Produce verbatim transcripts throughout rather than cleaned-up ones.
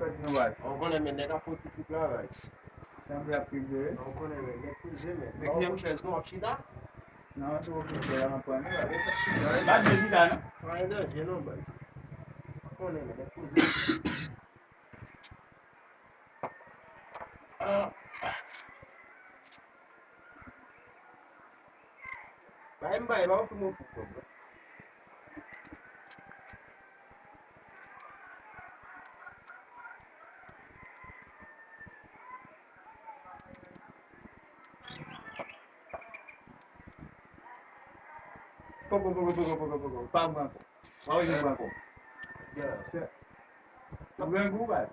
Ou konnen men nèg ap fè ti travay. Sanble ap prize. Ou konnen men nèg prize men. Nèg gen chèz nou ap chita. Non, se okipe la, anprann. Ba de chita non. Anyen danje non baz. Ou konnen men nèg prize. Bay m bay, ba w fè mwen pou kòb la. Poko, poko, poko, poko, poko. Pa mwen ankò. Mwen wè nou ankò. Ou gen gou bay.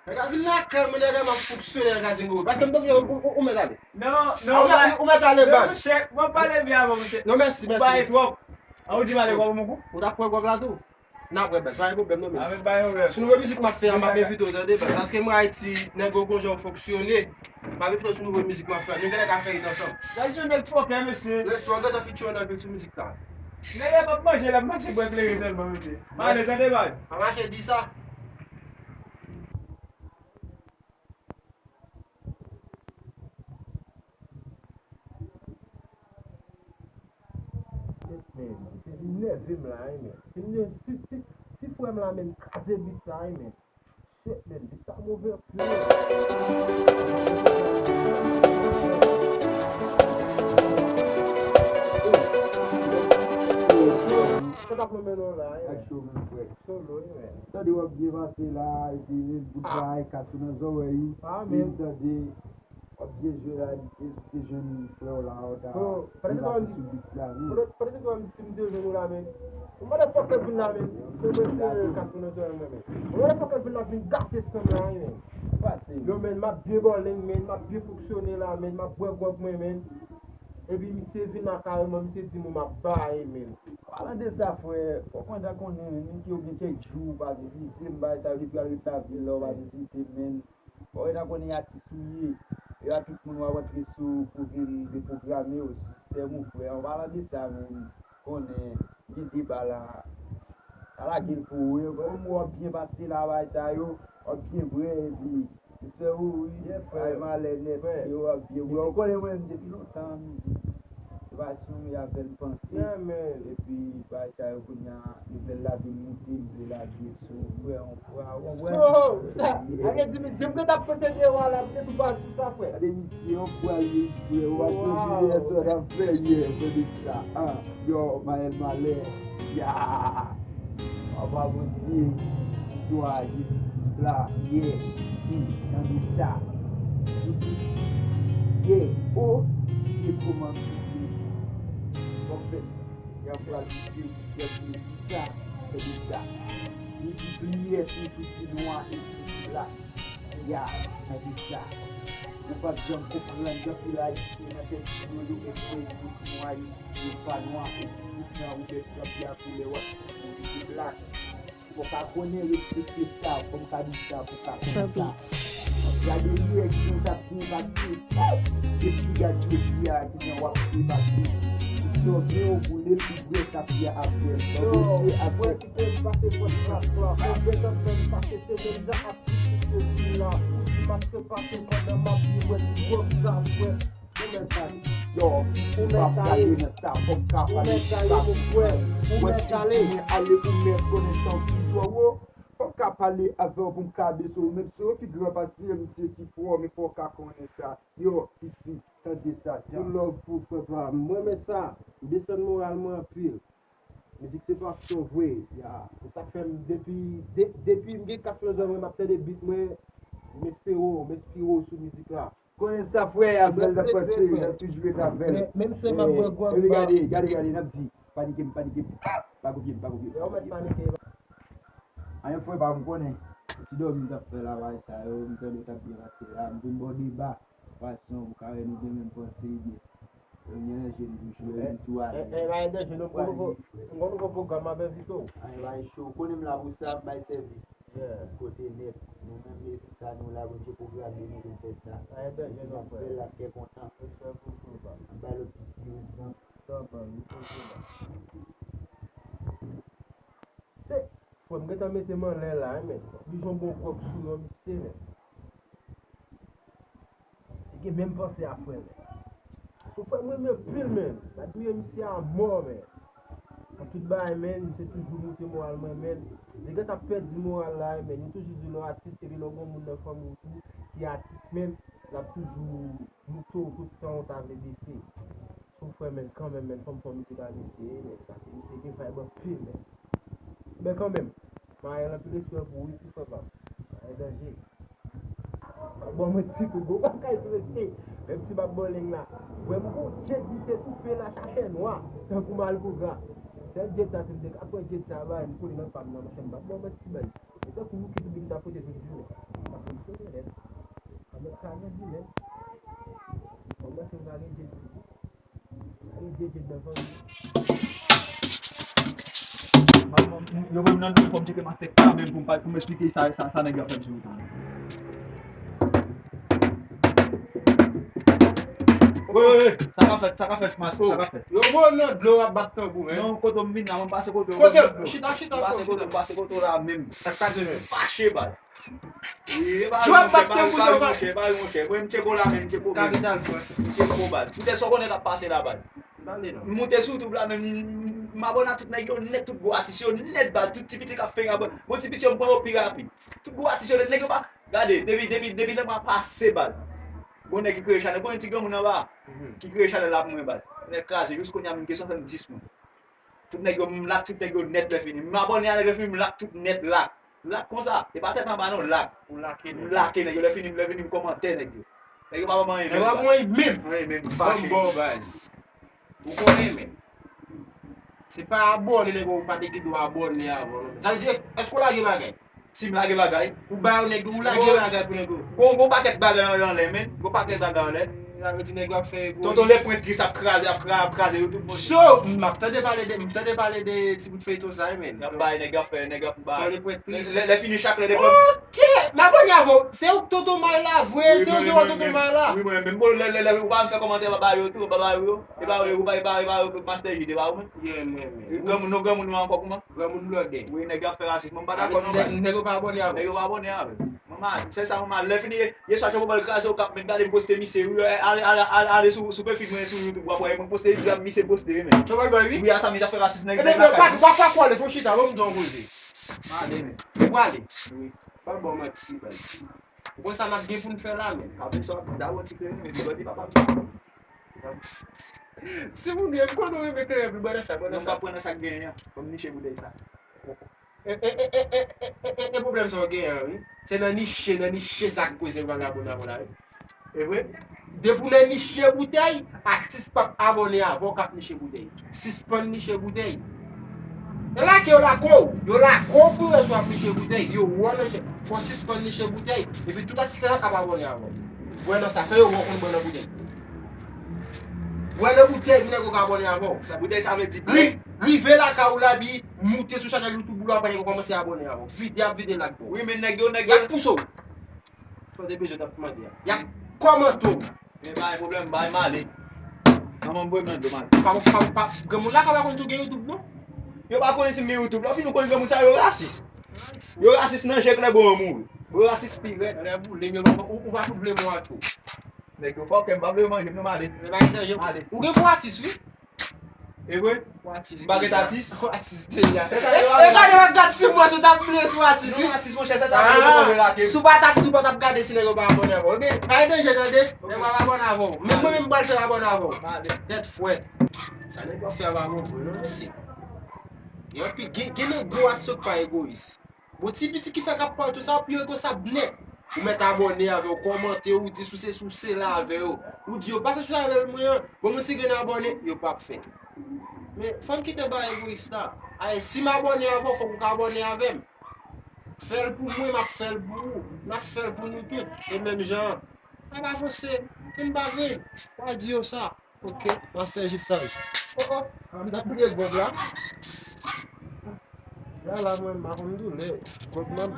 Nèg la vin lakay mwen, nèg la m ap fonksyone, nèg la di m gou. Paske m te di ou, ou, ou mèt ale. Non, non, ou mèt ale baz. Mwen pale byen avè w, mesye. Non, mèsi, mèsi. Ou pale twòp. An ou di m ale wè w mon kou? Ou t ap pran gwòg la tou? N ap wè baz, pa gen pwoblèm non men. Si nouvo mizik m ap fè a, m ap envite w tande baz. Paske mwen Ayiti, nèg yo gon jan w fonksyone. M ap envite w sou nouvo mizik m ap fè a. Nou genlè ka fè it ansanm. Sa jwenn nèg fòkè mesye. Respè, w gentan featuring anpil sou mizik la. Nèg la p ap manje, l ap mache bwè kleren sèlman mesye. M ale tande baz. Pa mache di sa. Ti nève m la wi men. Ti nève, ti, ti, ti frè m la men kraze bit sa wi men. Shit men, bit sa move anpil. Sa t ap mennen w la wi men. Ak cho men frè. Solo wi men. Tande w ap byen pase la, epi bout bagay kat sou nan zòrèy ou. Amen. Tande. W ap byen jwe la, li te, li te jwenn frè w la, w ta, li pa sou bit la, wi. Pandan se tan m di m te jwenn ou la, men. Ou motherfucker vin la, men. Se mwen ki te kat pou nan zòrèy mwen, men. Ou motherfucker vin la, vin gate san m la, wi, men. Yo, men, m ap byen bòleng, men, m ap byen fonksyone la, men, m ap bwè gwòg mwen, men. Epi misye vin la kareman, misye di m ou m ap bay, men. Palan de sa, frè, fòk mwen ta konnen, men, ke ou gen kèk jou ou pa vizite m, bagay sa yo depi al ret lavil la, ou pa vizite m, men. Bon, e nan konnen atis ou ye. E pa tout moun w ap antre sou koze l deprograme w, sistèm ou, frè. An palan de sa menm, konnen gen deba la. Sa lage l pou ou. Kòm w ap byen pase la, bagay sa yo, w ap byen bwè, epi se ou, wi. Ay malè nèt, yo, w ap byen bwè. Ou konnen mwen menm depi lontan, mizik. Se pa si yon avè l panse. Epi, bagay sa yo kounye a, level la vin moute, m vle lage sou frè, yon frè, yon frè. So, sa vle di, m te ap pote de wa la, m te tou pa di sa, frè. Gade misye, yon frè, li frè, w ap kontinye sou w t ap fè yè, tande sa, an, yo, Maël Malè, ya. Papa Bondye, istwa jistis la, ye, hmm, tande sa. Jistis, ye, o, ye kòman jistis w ap fè, y ap pral jije w pou fè sa, tande sa. Li di pliyè pou tout ki nwa e tout ki blan. Ya, tande sa. Yo p ap janm konprann, gen anpil Ayisyen nan tèt yo, yo menm kwè yo nwa, yo pa nwa, epi poutan ou mèt kanpe a koulè w ap di pou yo te blak. Fò w ka konnen respekte sa, fò m ka di sa pou w ka konnen sa. Gade yè ki w t ap byen pase, epi gad jodi a kijan w ap byen pase. Sòvye w boule pi byen sa ki a apre l. Sòvye avè. Kite m pase pòt klas la. Mwen gentan fè m pase semèn nan ap di tout yo vin la. Ou di m ap se pase pandan m ap di mwen ti gwòg sa frè. Ou mèt ale. Yo, m pa prale nan sa, fò m ka pale. Ou mèt ale, mon frè. Ou mèt ale. Mwen ale pou mèt konnen sa w di twò wo. Fò m ka pale avè w pou m ka bese w. Menm si w pi gran pase m, se ki fò, men fò w ka konnen sa. Yo, piti, tande sa, djan. Yon love pou frè pa m. Mwen renmen sa. Desann moral mwen anpil. Mizik se pasyon vre, ya. Se sa k fè m depi, de, depi m gen kat nan zòn mwen, m ap tande beat mwen, m espere w, m enspire w sou mizik la. Konnen sa, frè, avè l n ap pase, n ap toujou ret avè l. Menm si m ap bwè gwòg, epi gade, gade, gade, n ap di, panike m, panike m. Ah! Pa kopye m, pa kopye m. Yo, mèt panike. Anyen frè pa m konnen. Ti dòmi m t ap fè la, bagay sa yo, m tande w t ap byen pase la, m vin ba w deba. Pasyon, ou ka wè nou gen menm panse, ebyen. Premye nan je n bouch yo, li tou ale. Eh, eh, pa gen danje non, m gon nouvo, m gon nouvo pwogram, m ap envite w. Ay, bay cho, ou konnen m la pou sa, ap bay sèvis. Kote nèt, nou menm, e se sa nou la, Bondye pwograme nou pou n fè sa. Pa gen danje non, frè. N ap fè l ak kè kontan. Respè pou ou, frè. N ap bay lòt ti ti egzanp. Se Frè m gentan mete m anlè la, wi, men. Bijon bon gwòg sou yo, misye, men. Li gen menm panse a frè m. Sou frè m renmen anpil, men. M admire misye a mò, men. Nan tout bagay, men, misye toujou moute moral mwen, men. Nèg la t ap pèdi moral la, men. Yo toujou di lè w atis, epi lè w gen moun nan fanmi w tou ki atis, men, l ap toujou moute w tout tan w ta vle bese. Sou frè, men, kanmenm, men, fò m fè w mete bagay mesye, men, paske misye gen vibe anpil, men. Men kanmenm, Mael, anpil respè pou ou, wi, ti frè pa m. Mael danje. Bon, mwen ti kou, gwo bagay sou mesye. Menm si m ap bòleng la. Wè m gon djed misye toufe la, chache nwa, tankou malpougra. Sèl djed sa, si m te ka pran djed sa, bay, m kole nan pa m nan, machann, m p ap bò mwen ti bay. E tankou ou ki tou vin tapote tout jounen. M ap fonksyone nèt. Anmèt ka grandi, men. Kòmanse m ka gen djed tou. Yo ban m nan fò m tcheke mastè kanmenm pou m pa, pou m eksplike sa, sa, sa nèg yo ap fè m sou wout la. Wi, wi, wi. Sa ka fèt, sa ka fèt, mas, sa ka fèt. Yo voye w nan dlo, w ap bat tanbou, men. Non, kote m vin la, mwen pase kote w. Kote? Chita, chita, chita. Pase kote, pase kote w la menm. Sa k pase menm? Fache, baz. Wi, e pa vre, monchè, e pa vre, monchè, e pa vre, monchè. Mwen, m tcheke w la, men, m tcheke w, men. Kapital Frans. M tcheke w, baz. Poutèt sa w konnen k ap pase la, baz. M moute sou YouTube la, men, m, m abòne a tout nèg yo nèt, tout gwo atis yo nèt, baz. Tout ti piti k ap fè abòne. Bon, ti piti yo, m pran yo pi rapid. Tout gwo atis yo nèt, nèg yo pa, gade, depi, depi, depi lè mwa pase, baz. Gon nèg ki kreye chanèl, gon ti granmoun anba, ki kreye chanèl la pou mwen, baz. Nèg kraze, jis kounye a, m gen swasanndis moun. Tout nèg yo, m lak tout nèg yo nèt lè fini. M abòne a nèg lè fini, m lak tout nèt, lak. Lak konsa. E pa tèt anba non, lak. Ou lake nèg. M lake nèg yo lè fini, lè fini, m kòmante nèg yo. Nèg yo pa ban m anyen menm, baz. Nèg yo pa ban w anyen menm. Anyen menm, m fache. Bon, baz. Ou konnen, men. Se pa abòne nèg yo ou pa te gen dwa abòne avan, non. Sa vle di, èske w lage bagay? Si m lage bagay. Ou ba yo nèg yo, ou lage bagay pou nèg yo. Gon, gon pakèt bagay anlè, men. Gon pakèt bagay anlè. Sa vle di nèg yo ap fè egoyis. Tonton Lepwent tris ap kraze, ap kra-, ap kraze yo tout, monchè. So, m ap tande pale de, m tande pale de ti bout feyton sa, wi, men. Y ap bay, nèg yo ap fè, nèg yo ap bay. Tonton Lepwent tris. Lè, lè fini chak lè de. Ok, m abòne avè w. Se ou k Tonton May la vre, se ou ki wè Tonton May la. Wi, mwen menm. Bon, lè, lè, lè, ou pa fè kòmantè, ba yo tou, ba yo. E pa, e pa, e pa, e pa, Master J, e pa ou menm? Yeah, mwen menm. Granmoun, nou granmoun nou ankò kouman? Granmoun blòdè. Wi, nèg yo ap fè rasis. Mwen m pa dakò non, baz. Nèg yo pa abòne avè w. Nèg yo pa abòne avè m. Manman, se sa, manman. Lè fini, yè swa, Chòpòpòl kraze, w k ap met gade m poste misye. Wi, ale, ale, ale, ale sou, sou pwofil mwen sou YouTube, w ap wè mwen poste jan misye poste, wi, men. Chòpòpòl, wi. Wi, a sa misye ap fè rasis nèg lakay. Ebyen, pa, pa, pa kwale, fon chita, ban m di w yon koze. M ale, men. Ou prale? Wi. Pa ba w manti, baz. Ou konn sa n ap gen pou n fè la, men. Apre sa, w ap di, "Daron ti kleren, men bigòt li papa m sa." Si moun gen, m konnen w renmen kleren, pi bò nan sa, bò nan sa. Non, m p ap pran nan sa k genyen an. Ban m niche boutèy sa. E, e, e pwoblèm sa w genyen an, wi. Se nan niche, nan niche sa k koze vagabon nan la, wi. E vre? Depi w nan niche boutèy, atis p ap abòne avè w k ap niche boutèy. Sispann niche boutèy. Yo lake, yo lake w. Yo lake w pou yo wè si w ap niche boutèy. Yo wè w nan niche. Fò w sispann niche boutèy. Epi tout atis la k ap abòne avè w. Wè nan sa, fè yo wè w konn bwè nan boutèy. Bwè nan boutèy pou nèg yo ka abòne avè w. Sa boutèy sa vle di bwè. Ri-, rive lakay ou la, epi moute sou chanèl YouTube ou la, pou nèg yo kòmanse abòne avè w. Vide, y ap vide lak bò. Wi, men nèg yo, nèg yo. Y ap pouse w. Sa w te bezwen t ap mande a. Y ap kòmante w. Men pa gen pwoblèm, bay m ale. Manman m voye m nan dlo, m ale. Pa, pa, pa, granmoun la ka pa konn si w gen YouTube, non. Yo pa konnen si m gen YouTube. Lè w fin ou konn granmoun sa yo rasis. Yo rasis nan je klè bon an mouri. Yo rasis pi rèd. Lè boule, men ou, ou pa fout vle mwen ak ou. Nèg yo fòkè, m pa vle yo manje m, non, m ale. Men pa gen danje. M ale. Ou gen pou atis, wi. E vre? Ou atis deja. M pa gen atis. Ou atis deja. Se sa yo. E gade, w ap gad si mwen, si w t ap bliye si w atis, wi. Non, atis, monchè, se sa yo, yo lage. Si w pa t atis, ou pa t ap gade si nèg yo pa abòne avè w. Ebyen, pa gen danje, tande. Nèg yo pa abòne avè w. Menm mwen menm, m pral fè abòne avè w. M ale. Tèt frèt. Sa nèg yo ap fè a pa bon vre, non, mesye. Gen anpil, gen, gen nan gwo atis yo k pa egoyis. Bon, ti piti ki fè k ap pale tout sa, pi yo konsa nèt. Ou mèt abòne avè w, kòmante, ou di si w se, si w se la avè yo. Ou di yo, pase sou chanèl mwen an, bon, moun si gen abòne, yo p ap fè. Men, fò n kite bagay egoyis la. Ay, si m abòne avè w, fòk ou ka abòne avè m. Fè l pou mwen, m ap fè l pou ou. N ap fè l pou nou tout. E menm jan an. N ap avanse. Vin pa grenn. Pa di yo sa. Ok, Master J saj. Oh, oh, m t ap bliye gwòg la. La, la, mwen, m pa konn doulè. Gwòg nan.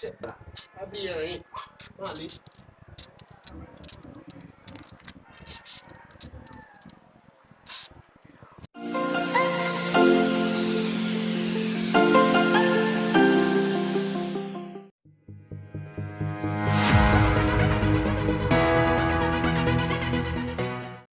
Se pa. Pa bliye anyen. Mwen ale.